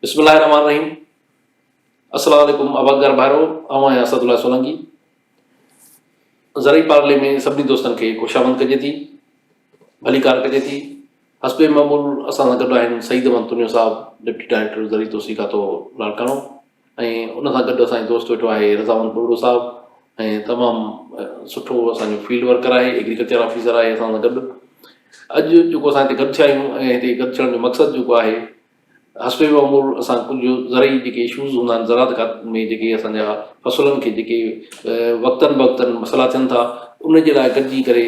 بسم الله الرحمن الرحيم السلام عليڪم آبادگار ڀائرو آئون آهيان اسد الله سولنگي زرعي پارلي ۾ سڀني دوستن کي خوش آمد ڪجي ٿي ڀليڪار ڪجي ٿي حسب معمول اسان سان گڏ آهن سعيد احمد تنيو صاحب ڊپٽي ڊائريڪٽر زرعي توسيع کاتو لاڙڪاڻو ۽ ان سان گڏ اسان جو دوست ويٺو آهي رضامند ٻرڙو صاحب ۽ تمام سٺو اسان جو فيلڊ ورڪر آهي ايگريڪلچر آفيسر آهي اسان سان گڏ اڄ جيڪو اسان هتي گڏ ٿيا آهيون ۽ هتي گڏ ٿيڻ جو مقصد جيڪو آهي حسب معمول اسان ڪجهه زرعي جيڪي اشوز هوندا آهن زراعت کاتي ۾ جيڪي اسان جا فصلن کي جيڪي وقتن بوقتن مسئلا ٿين ٿا ان جي لاء گڏجي ڪري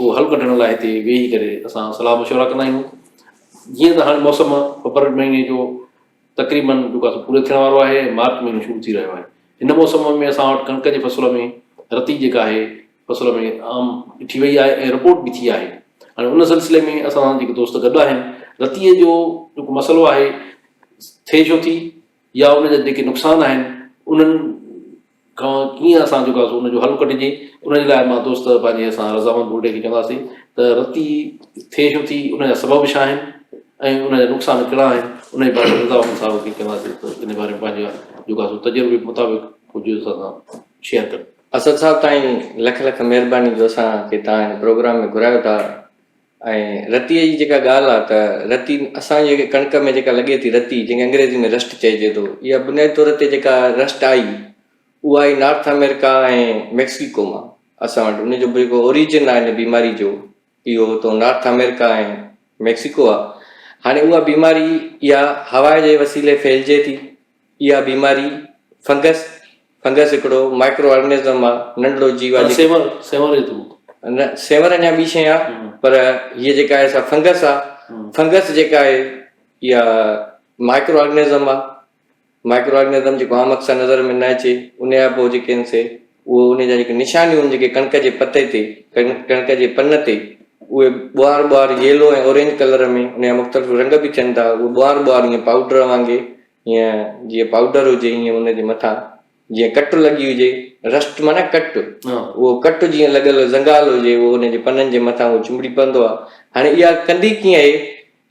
ڪو حل ڪڍڻ لاء هتي ويهي ڪري اسان صلاح مشورا ڪندا آهيون جيئن ته هاڻي موسم فبروري مهيني جو تقريبن جيڪو آهي سو پورو ٿيڻ وارو آهي ۽ مارچ مهينو شروع ٿي رهيو آهي. هن موسم ۾ اسان وٽ ڪڻڪ جي فصل ۾ رتي جيڪا آهي فصل ۾ عام ڏٺي وئي آهي ۽ رپورٽ به ٿي آهي. هاڻي ان سلسلي ۾ اسان سان جيڪي دوست گڏ آهن رتيء جو جيڪو مسئلو آهي ٿئي ڇو ٿي يا ان جا جيڪي نقصان آهن انهن کان ڪيئن اسان جيڪو آهي سو ان جو حل ڪڍجي ان جي لاء مان دوست پنهنجي اسان رضامند ٻرڙي کي چونداسين ته رتي ٿئي ڇو ٿي ان جا سبب ڇا آهن ۽ ان جا نقصان ڪهڙا آهن ان جي باري ۾ رضامند صاحب کي چونداسين ته ان باري ۾ پنهنجا جيڪو آهي سو تجربي مطابق ڪجهه اسان سان شيئر ڪن. اسد صاحب تائين لک لک مهرباني جو اسان کي توهان هن پروگرام ۾ گهرايو ٿا ۽ رتيء جي جيڪا ڳالهه آ ته رتي اسان جي ڪڻڪ ۾ جيڪا لڳي ٿي رتي جنهن کي انگريزي ۾ رسٽ چئجي ٿو اها بنيادي طور تي جيڪا رسٽ آئي اها آئي نارٿ آمريڪا ۽ ميڪسيڪو مان اسان وٽ ان جو جيڪو اوريجن آهي ان بيماري جو اهو اتو نارٿ آمريڪا ۽ ميڪسيڪو آ هاڻي اها بيماري اها هوا جي وسيلي ڦهلجي ٿي اها بيماري فنگس، Fungus، هڪڙو مائڪرو آرگنزم آ، ننڍڙو جيو آ جيڪو. سينور، سينور جي ٿرو. نه سينور اڃا ٻي شيء آ پر هيء جيڪا آهي سا فنگس آ. فنگس جيڪا آهي اها مائڪرو آرگنزم آ. مائڪرو آرگنزم جيڪو عام اک سان نظر ۾ نه اچي ان جا پوء جيڪي آهن سي اهو ان جا جيڪي نشانيون آهن جيڪي ڪڻڪ جي پتي تي ڪڻڪ جي پن تي اهي ٻوهار ٻوهار ييلو ۽ اورينج ڪلر ۾ ان جا مختلف رنگ به ٿين ٿا اهي ٻوهار ٻوهار ائين پائوڊر وانگي ائين جيئن پائوڊر هجي ائين ان جي مٿان جيئن ڪٽ لڳي هجي، رسٽ معنيٰ ڪٽ، اهو ڪٽ جيئن لڳل زنگال هجي اهو ان جي پنن جي مٿان اهو چنبڙي پوندو آهي. هاڻي اها ڪندي ڪيئن آهي؟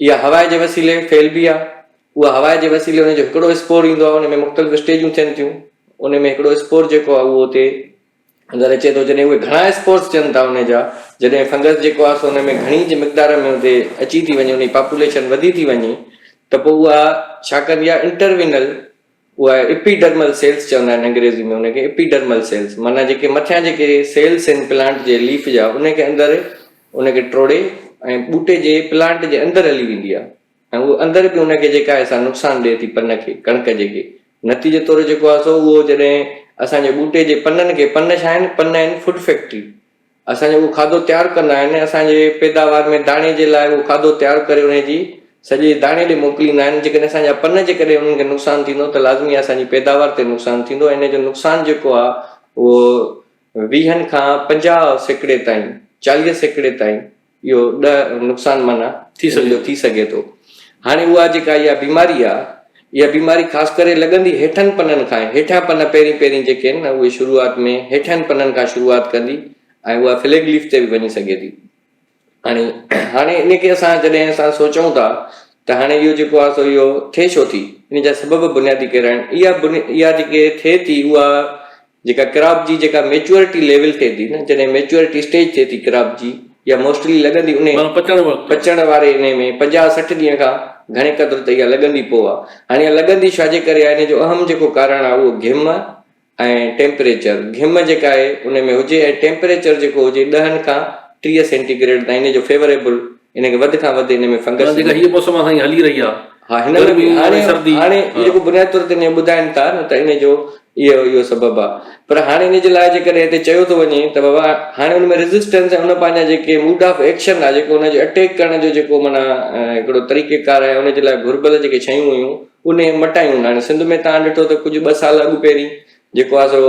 اها هوا جي وسيلي ڦهلبي آهي. اها هوا جي وسيلي ان جو هڪڙو اسپور ايندو آهي، ان ۾ مختلف اسٽيجون ٿين ٿيون. ان ۾ هڪڙو اسپور جيڪو آهي اهو اتي اندر اچي ٿو جڏهن اهي گهڻا اسپورس ٿين ٿا ان جا جڏهن فنگس جيڪو آهي سو ان ۾ گهڻي جي مقدار ۾ اتي اچي ٿي وڃي ان جي پاپوليشن وڌي ٿي وڃي ته پوء اها ڇا ڪندي آهي انٽروينل اها اپيڊرمل سيلس چوندا آهن انگريزي ۾ ان کي اپيڊرمل سيلس معنيٰ جيڪي مٿيان جيڪي سيلس آهن پلانٽ جي ليف جا ان کي اندر ان کي ٽوڙي ۽ ٻوٽي جي پلانٽ جي اندر هلي ويندي آهي ۽ اهو اندر به ان کي جيڪا آهي سا نقصان ڏئي ٿي پن کي، ڪڻڪ جي کي. نتيجي طور جيڪو آهي سو اهو جڏهن اسان جي ٻوٽي جي پنن کي، پن ڇا آهن؟ پن آهن فوڊ فيڪٽري. اسان جو اهو کاڌو تيار ڪندا آهن، اسان جي پيداوار ۾ داڻي جي لاء اهو کاڌو تيار ڪري ان جي سڄي داڻي ڏي موڪليندا آهن. جيڪڏهن اسان جا پن جيڪڏهن انهن کي نقصان ٿيندو ته لازمي آهي اسان جي پيداوار تي نقصان ٿيندو ۽ ان جو نقصان جيڪو آهي اهو ويهن کان 50 سيڪڙي تائين، 40 سيڪڙي تائين اهو ڏهه نقصان معنيٰ ٿي سگهي ٿو ٿي سگهي ٿو. هاڻي اها جيڪا اها بيماري آ اها بيماري خاص ڪري لڳندي هيٺن پنن کان آهي. هيٺيان پن پهرين پهرين جيڪي آهن نه اهي شروعات ۾ هيٺين پنن کان شروعات ڪندي ۽ اها فليگ ليف تي به وڃي سگهي ٿي. هاڻي هاڻي ان کي اسان جڏهن اسان سوچون ٿا ته هاڻي اهو جيڪو آ سو اهو ٿئي ڇو ٿي؟ ان جا سبب بنيادي ڪهڙا آهن؟ اها اها جيڪي ٿئي ٿي اها جيڪا ڪراپ جي جيڪا ميچوئرٽي ليول ٿئي ٿي نه جڏهن ميچوئرٽي اسٽيج ٿئي ٿي ڪراپ جي يا موسٽلي لڳندي انهي معنيٰ پچڻ وقت پچڻ واري انهي ۾ 50 60 ڏينهن کان گهڻي قدر ته اها لڳندي پوء آ هاڻي اها لڳندي ڇا جي ڪري آ انهي جو اهم جيڪو ڪارڻ آ اهو گهم ۽ ٽيمپريچر گهم جيڪا آهي انهي ۾ هجي ۽ ٽيمپريچر جيڪو هجي ڏهن کان 30 سينٽي گريڊ تائين انهي جو فيوريبل ان کي وڌ کان وڌ ان ۾ فنگس جيڪا هيء موسم اسان جي هلي رهي آهي ها هن ۾ به هاڻي سردي هاڻي جيڪو بنيادي طور تي ان ٻڌائن ٿا نه ته ان جو اهو اهو سبب آهي پر هاڻي ان جي لاء جيڪڏهن هتي چيو ٿو وڃي ته بابا هاڻي ان ۾ ريزسٽنس ۽ ان پنهنجا جيڪي موڊ آف ايڪشن آهي جيڪو ان جو اٽيڪ ڪرڻ جو جيڪو معنيٰ هڪڙو طريقي ڪار آهي ان جي لاء گهربل جيڪي شيون هيون ان مٽايون هاڻي سنڌ ۾ تان ڏٺو ته ڪجهه ٻه سال اڳ پهرين جيڪو آهي سو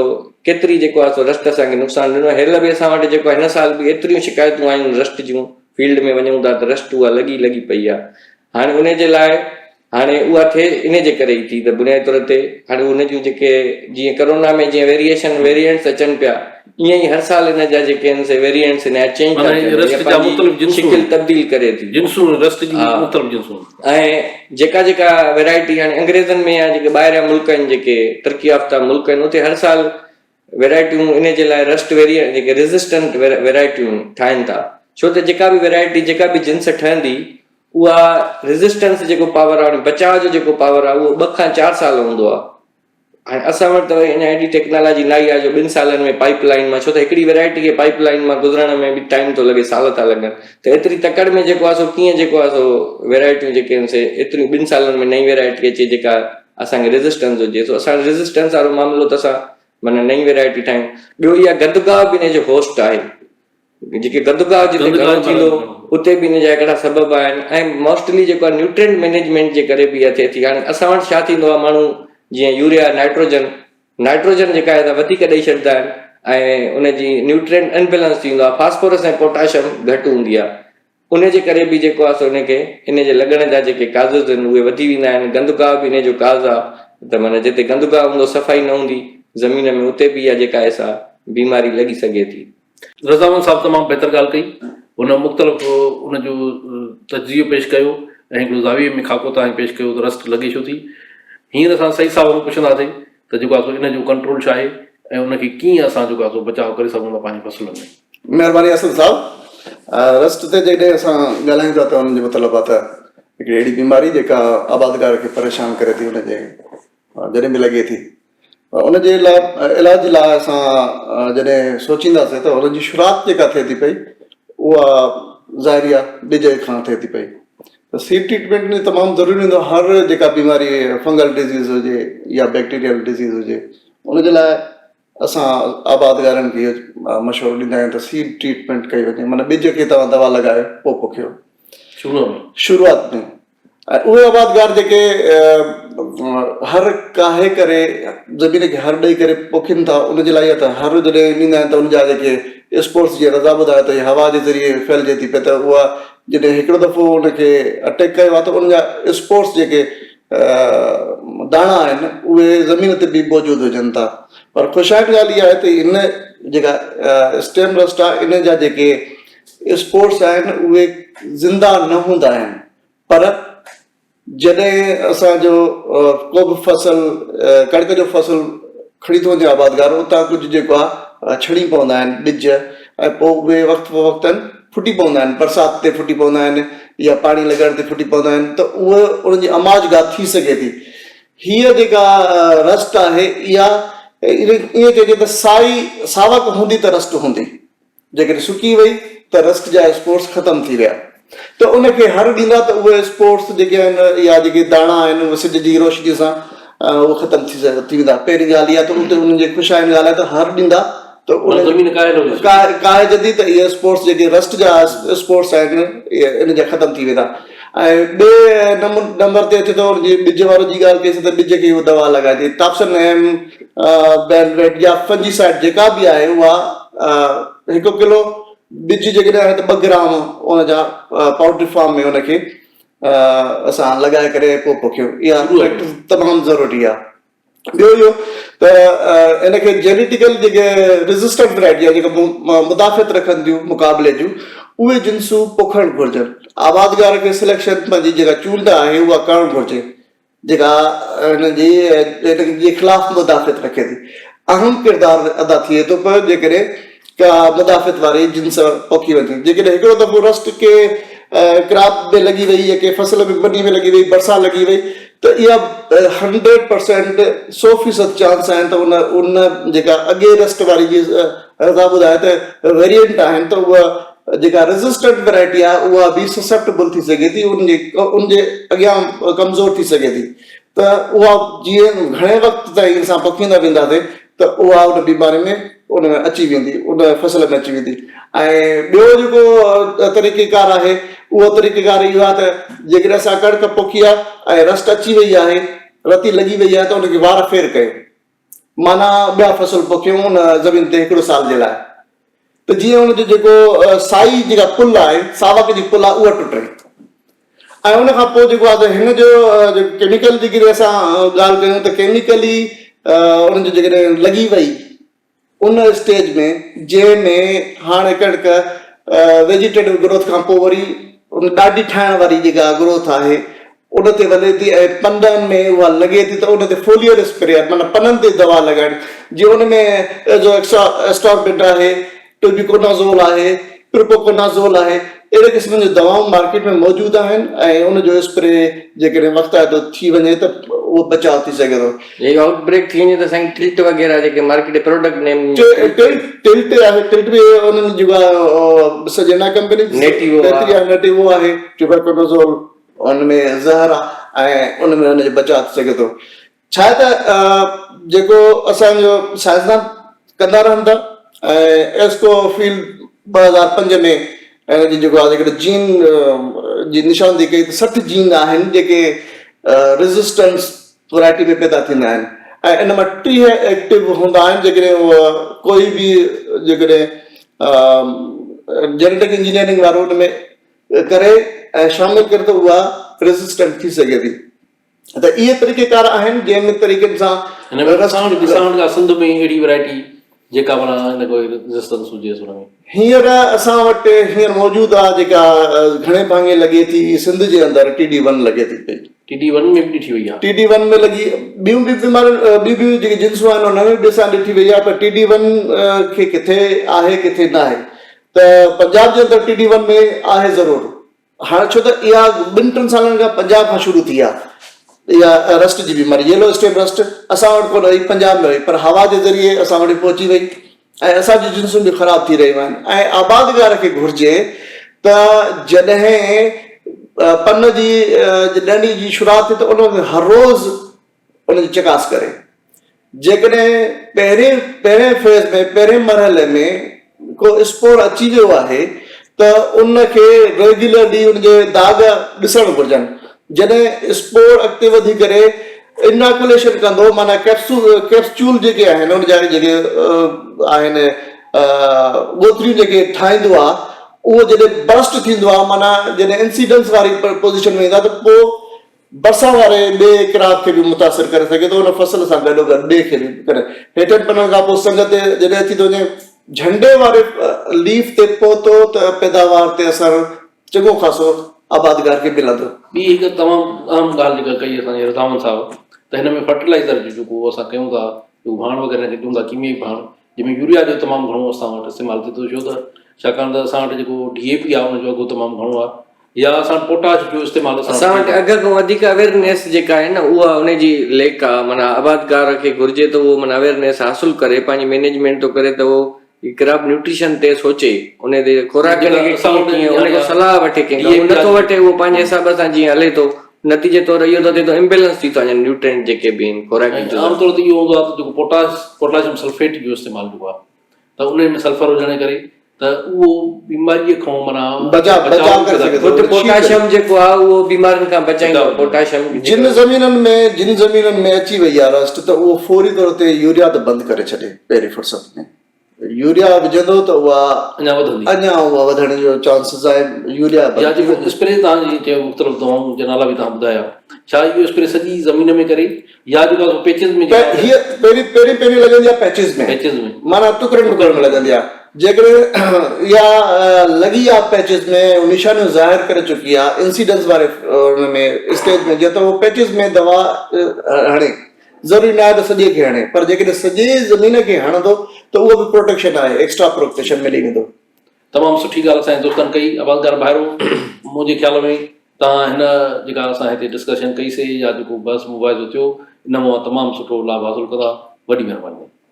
ڪيتري جيڪو آهي سو رسٽ اسان کي نقصان ڏنو هيل به اسان وٽ جيڪو هن سال به ايتريون شڪايتون آيون رسٽ جون فيلڊ ۾ وڃون ٿا ته رسٽ اها لڳي لڳي پئي آهي هاڻي ان جي لاء هاڻي اها ٿئي ان جي ڪري ئي ٿي ته بنيادي طور تي هاڻي ان جون جيڪي جيئن ڪرونا ۾ جيئن ويريئيشن ويريئنٽس اچن پيا ائين ئي هر سال ان جا جيڪي آهن سي ويريئنٽس نيا چينج ٿا ٿين يا پنهنجي شڪل تبديل ڪري ٿي. جنسون رسٽ جون مختلف جنسون. ۽ جيڪا جيڪا ويرائٽي هاڻي انگريزن ۾ يا جيڪي ٻاهريان ملڪ آهن جيڪي ترقي يافته ملڪ آهن اتي هر سال ويرائٽيون ان جي لاء رسٽ ويريئنٽ جيڪي ريزسٽنٽ ويرائٽيون ٺاهين ٿا ڇو ته جيڪا به ويرائٽي جيڪا به جنس ٺهندي اها ريزسٽنس جيڪو پاور آهي بچاء جو جيڪو پاور آهي اهو ٻه کان چار سال هوندو آهي هاڻي اسان وٽ ته وري اڃا ايڏي ٽيڪنالاجي نه آئي آهي جو ٻن سالن ۾ پائيپ لائين مان ڇو ته هڪڙي ويرائٽي کي پائيپ لائين مان گذرڻ ۾ به ٽائيم ٿو لڳي سال ٿا لڳن ته ايتري تڪڙ ۾ جيڪو آهي سو ڪيئن جيڪو آهي سو ويرائٽيون جيڪي آهن سي ايتريون ٻن سالن ۾ نئين ويرائٽي اچي جيڪا اسان کي ريزسٽنس هجي سو اسان ريزسٽنس وارو معاملو ته اسان معنيٰ نئين ويرائٽي ٺاهيون ٻيو اها گندگاهه به ان جو هوسٽ آهي جيڪي گندگاهه جتي گهڻو ٿيندو اتي به ان جا هڪڙا سبب آهن ۽ موسٽلي جيڪو آهي نيوٽرينٽ مينيجمينٽ جي ڪري به اها ٿئي ٿي هاڻي اسان وٽ ڇا ٿيندو آهي ماڻهو جيئن يوريا نائٽروجن نائٽروجن جيڪا آهي وڌيڪ ڏئي ڇڏيندا آهن ۽ ان جي نيوٽرينٽ انبيلنس ٿيندو آهي فاسفورس ۽ پوٽاشيم گهٽ هوندي آهي ان جي ڪري به جيڪو آهي سو ان کي ان جي لڳڻ جا جيڪي ڪازز آهن اهي وڌي ويندا آهن گندگاهه به ان جو ڪاز آهي ته معنيٰ جتي گندگاهه هوندو صفائي نه هوندي زمين ۾ اتي به اها جيڪا آهي سا بيماري لڳي سگهي ٿي. رضامند صاحب تمام بهتر ڳالهه ڪئي. هن مختلف ان جو تجزيو پيش ڪيو ۽ هڪڙو زاويي ۾ خاڪو تان پيش ڪيو ته رسٽ لڳي ڇو ٿي. هينئر اسان سعيد صاحب کان پڇنداسين ته جيڪو آهي سو ان جو ڪنٽرول ڇا آهي ۽ ان کي ڪيئن اسان جيڪو آهي سو بچاء ڪري سگهون ٿا پنهنجي فصلن ۾. مهرباني اسد صاحب. رسٽ تي جيڪڏهن اسان ڳالهايون ٿا ته ان جو مطلب آهي ته هڪڙي اهڙي بيماري جيڪا آبادگار کي پريشان ڪري ٿي ان جي جڏهن به لڳي ٿي ان جي لاء علاج لاء اسان جڏهن سوچينداسين ته ان جي شروعات جيڪا ٿئي ٿي پئي اها ظاهري آهي ٻج کان ٿئي ٿي پئي ته سيڊ ٽريٽمينٽ ۾ تمام ضروري هوندو آهي هر جيڪا بيماري فنگل ڊزيز هجي يا بيڪٽيريل ڊزيز هجي ان جي لاء اسان آبادگارن کي اهو مشورو ڏيندا آهيون ته سيڊ ٽريٽمينٽ ڪئي وڃي معنيٰ ٻج کي توهان دوا لڳايو پوء پوکيو شروع ۾ شروعات ۾ ۽ اهي آبادگار جيڪي هر ڪاهي ڪري زمين کي هر ڏئي ڪري پوکين ٿا ان جي لاء اها ته هر جڏهن ڏيندا آهن ته ان جا جيڪي اسپورس جيئن رضا ٻڌايو ته هي هوا جي ذريعي ڦهلجي ٿي پئي ته اها جڏهن هڪڙو دفعو ان کي اٽيڪ ڪيو آهي ته ان جا اسپورس جيڪي داڻا آهن اهي زمين تي به موجود هجن ٿا پر خوشائٽ ڳالهه اها آهي ته هن جيڪا اسٽيم رسٽ آهي ان جا جيڪي اسپورس آهن اهي زنده نه هوندا آهن پر جڏهن اسان جو ڪو به فصل ڪڻڪ جو فصل کڻي ٿو وڃي آبادگار اتان ڪجهه جيڪو آهي ڇڻي پوندا آهن ٻج ۽ پوء اهي وقت فوقتن ڦٽي پوندا آهن برسات تي ڦٽي پوندا آهن يا پاڻي لڳڻ تي ڦٽي پوندا آهن ته اهي انهن جي اماج گاهه ٿي سگهي ٿي هيء جيڪا رسٽ آهي اها ائين چئجي ته سائي ساوڪ هوندي ته رسٽ هوندي جيڪڏهن سڪي وئي ته رسڪ جا اسپورس ختم ٿي ويا ته ان کي هر ڏيندا ته اهي اسپورس جيڪي آهن يا جيڪي داڻا آهن اهي سج جي روشني سان اهي ختم ٿي ٿي ويندا پهرين ڳالهه اها ته اتي انهن جي خوش آئند ڳالهه آهي ته هر ڏيندا ته ان زمين ڪاهي نه ڪاهجندي ته اهي اسپورس جيڪي رسٽ جا اسپورس آهن اهي ان جا ختم ٿي ويندا ۽ ٻئي نمبر تي اچي ٿو ان جي ٻج وارو جي ڳالهه ڪئي سي ته ٻج کي اهو دوا لڳائجي ٽاپسن ايم بينويٽ يا فنجي سائيڊ جيڪا به آهي اها هڪ ڪلو ٻج جيڪڏهن آهي ته ٻه گرام ان جا پائوڊري فارم ۾ ان کي اسان لڳائي ڪري پوء پوکيو اها پريڪٽس تمام ضروري آهي ٻيو اهو ته ان کي جينيٽيڪل جيڪي ريزسٽنٽ ورائٽي آهي جيڪا مدافعت رکن ٿيون مقابلي جون اهي جنسون پوکڻ گهرجن آبادگار کي سليڪشن پنهنجي جيڪا چونڊ آهي اها ڪرڻ گهرجي جيڪا هن جي هن جي خلاف مدافعت رکي ٿي اهم ڪردار ادا ٿئي ٿو پيو جيڪڏهن ڪا مدافعت واري جنس پوکي وڃي جيڪڏهن هڪڙو دفعو رسٽ ڪي ڪراپ ۾ لڳي وئي يا ڪنهن فصل ۾ ٻني ۾ لڳي وئي برسات لڳي وئي ته اها هنڊريڊ پرسينٽ سو فيصد چانس آهن ته ان ان جيڪا اڳي رسٽ واري جي رضا ٻڌايو ته ويريئنٽ آهن ته اها جيڪا ريزسٽنٽ ورائٽي آهي اها به سسيپٽبل ٿي سگهي ٿي ان جي ان جي اڳيان ڪمزور ٿي سگهي ٿي ته اها جيئن گهڻي وقت تائين اسان پکيندا وينداسين ته اها ان بيماري ۾ ان ۾ اچي ويندي ان فصل ۾ اچي ويندي ۽ ٻيو جيڪو طريقي ڪار آهي اهو طريقي ڪار اهو آهي ته جيڪڏهن اسان ڪڻڪ پوکي آهي ۽ رسٽ اچي وئي آهي رتي لڳي وئي آهي ته ان کي وار ڦير ڪيو معنيٰ ٻيا فصل پوکيون ان زمين تي هڪڙو سال جي لاء ته جيئن ان جو جيڪو سائي جيڪا پل آهي ساوڪ جي پل آهي اها ٽٽي. ۽ ان کان پوء جيڪو آهي ته هن جو ڪيميڪل جي ڪري اسان ڳالهه ڪيون ته ڪيميڪلي ان جو جيڪڏهن لڳي وئي ان اسٽيج ۾ جنهن ۾ هاڻي ڪڻڪ ويجيٽيٽو گروٿ کان پوء وري ان ڏاڍي ٺاهڻ واري جيڪا گروٿ آهي ان تي وڃي ٿي ۽ پنن ۾ اها لڳي ٿي ته ان تي فوليئر اسپري معنيٰ پنن تي دوا لڳائڻ جي ان ۾ جو ايسٽاربنٽ آهي ٽوبيڪونازول آهي پرپوڪونازول آهي اهڙي قسم جون دوائون مارڪيٽ ۾ موجود آهن ۽ ان جو اسپري جيڪڏهن وقتائتو ٿي وڃي ته اهو بچاء ٿي سگهي ٿو. جي آئوٽ بريڪ ٿي وڃي ته سائين ٽلٽ وغيره جيڪي مارڪيٽ پروڊڪٽ نيم ٽلٽ آهي ٽلٽ به انهن جي جيڪا سجينا ڪمپني نيٽيوو بهتري آهي نيٽيوو آهي ٽيوبرڪونازول ان ۾ زهر آهي ۽ ان ۾ ان جو بچاء ٿي سگهي ٿو. ڇا آهي ته جيڪو اسان جو سائنسدان ڪندا رهن ٿا ۽ ايسڪو فيلڊ 2005 ۾ ان جي جيڪو آهي هڪڙو جين جي نشاندهي ڪئي ته 60 جين آهن جيڪي ريزسٽنس ورائٽي ۾ پيدا ٿيندا آهن ۽ ان مان 30 ايڪٽو هوندا آهن جيڪڏهن اهو ڪوئي به جيڪڏهن جينيٽڪ انجنيئرنگ وارو ان ۾ ڪري ۽ شامل ڪري ته اها ريزسٽنٽ ٿي سگهي ٿي. ته اهي طريقيڪار آهن جنهن ۾ طريقن سان هن ۾ اسان وٽ اسان وٽ ڪا سنڌ ۾ اهڙي ورائٽي جيڪا معنيٰ هن ڪو ريزسٽنس هجيس ان ۾. هينئر اسان وٽ هينئر موجود آ جيڪا گهڻي ڀاڱي لڳي ٿي سنڌ جي اندر ٽي ڊي ون لڳي ٿي پئي. ٽي ڊي ون ۾ به ڏٺي وئي آ. ٽي ڊي ون ۾ لڳي ٻيون به بيماريون ٻيون به جيڪي جنسون آهن انهن ۾ به اسان ڏٺي وئي آ پر ٽي ڊي ون کي ڪٿي آهي ڪٿي ناهي ته پنجاب جي اندر ٽي ڊي ون ۾ آهي ضرور. هاڻ ڇو ته اها ٻن ٽن سالن کان پنجاب کان شروع ٿي آهي اها رسٽ جي بيماري ييلو اسٽيم رسٽ اسان وٽ ڪونه هئي پنجاب ۾ هئي پر هوا جي ذريعي اسان وٽ پهچي وئي ۽ اسان جون جنسون به خراب ٿي رهيون آهن ۽ آبادگار کي گهرجي ته جڏهن پن جي ڏنڊي جي شروعات ٿئي ته ان وقت هر روز ان جي چڪاس ڪري. جيڪڏهن پهرين پهرين فيز ۾ پهرين مرحلي ۾ ڪو اسپور اچي ويو آهي ته ان کي ريگيولرلي ان جي داغ ڏسڻ گهرجن. جڏهن اسپور اڳتي وڌي ڪري اناڪوليشن ڪندو معنيٰ ڪيپسچول جيڪي آهن ان جا جيڪي آهن ڳوٿريون جيڪي ٺاهيندو آهي اهو جڏهن برسٽ ٿيندو آهي معنيٰ جڏهن انسيڊنس واري پوزيشن ۾ ايندو آهي ته پوء برسات واري ٻئي ڪراپ کي به متاثر ڪري سگهي ٿو، ان فصل سان گڏوگڏ ٻئي کي به ڪري. هيٺين پنن کان پوء سنگ تي جڏهن اچي ٿو وڃي، جهنڊي واري ليف تي پهتو ته پيداوار تي اثر چڱو خاصو آبادگار کي ملندو. ٻي هڪ تمام اهم ڳالهه جيڪا ڪئي اسان جي رضامند صاحب ته هن ۾ فرٽيلائيزر جو جيڪو اسان ڪيون ٿا جيڪو ڀاڻ وغيره کي چون ٿا ڪيميائي ڀاڻ جنهن ۾ يوريا جو تمام گهڻو اسان وٽ استعمال ٿئي ٿو ڇو ته ڇاڪاڻ ته اسان وٽ جيڪو ڊي اي پي آهي ان جو اگهه تمام گهڻو آهي يا اسان وٽ پوٽاش جو استعمال اسان وٽ اگهه کان وڌيڪ اويرنيس جيڪا آهي نه اها ان جي ليڪ آهي معنيٰ آبادگار کي گهرجي ته اهو معنيٰ اويرنيس حاصل ڪري پنهنجي مينيجمينٽ ٿو ڪري ته اهو ڪراپ نيوٽريشن تي سوچي ان تي خوراڪ ان کي ڪيئن ڪيئن ان کان صلاح وٺي ڪنهن کان اهو نٿو وٺي اهو پنهنجي حساب سان جيئن هلي ٿو نتيجي طور اهو ٿو ٿئي ته امبيلنس ٿي ٿو وڃن نيوٽرينٽ جيڪي به آهن خوراڪي جزا. عام طور تي اهو هوندو آهي ته جيڪو پوٽاش پوٽاشيم سلفيٽ جو استعمال جيڪو آهي ته ان ۾ سلفر هجڻ جي ڪري ته اهو بيماريء کان معنيٰ بچاء بچاء ڪري سگهي ٿو. ڇو پوٽاشيم جيڪو آهي اهو بيمارين کان بچائيندو آهي پوٽاشيم جن زمينن ۾ جن زمينن ۾ اچي وئي آهي رسٽ ته اهو فوري طور تي يوريا ته بند ڪري ڇڏي پهرين فرصت ۾ يوريا وجهندو ته اها اڃا وڌندي اڃا اها وڌڻ جو چانسز آهي يوريا يا جيڪو اسپري توهان جي چيو مختلف دوائون جا نالا به توهان ٻڌايا ڇا اهو اسپري سڄي زمين ۾ ڪري يا جيڪو آهي سو پيچز ۾ جيڪو هيء پهرين پهرين پهرين لڳندي آهي پيچز ۾ پيچز ۾ معنيٰ ٽڪرن ٽڪرن ۾ لڳندي آهي جيڪڏهن اها لڳي آهي پيچز ۾ نشانيون ظاهر ڪري چڪي آهي انسيڊنس واري ان ۾ اسٽيج ۾ جيئن ته اهو پيچز ۾ دوا هڻي ضروري نه آهي ته سڄي کي هڻي پر جيڪڏهن سڄي زمين کي هڻندو ته اهو به پروٽيڪشن آهي ايڪسٽرا پروٽيڪشن ملي ويندو. تمام سٺي ڳالهه اسان جي دوستن ڪئي آبادگار ڀائرو منهنجي خيال ۾ توهان هن جيڪا اسان هتي ڊسڪشن ڪئي سي يا جيڪو بحث مباحثو ٿيو ان مان تمام سٺو لاڀ حاصل ڪندا وڏي مهرباني.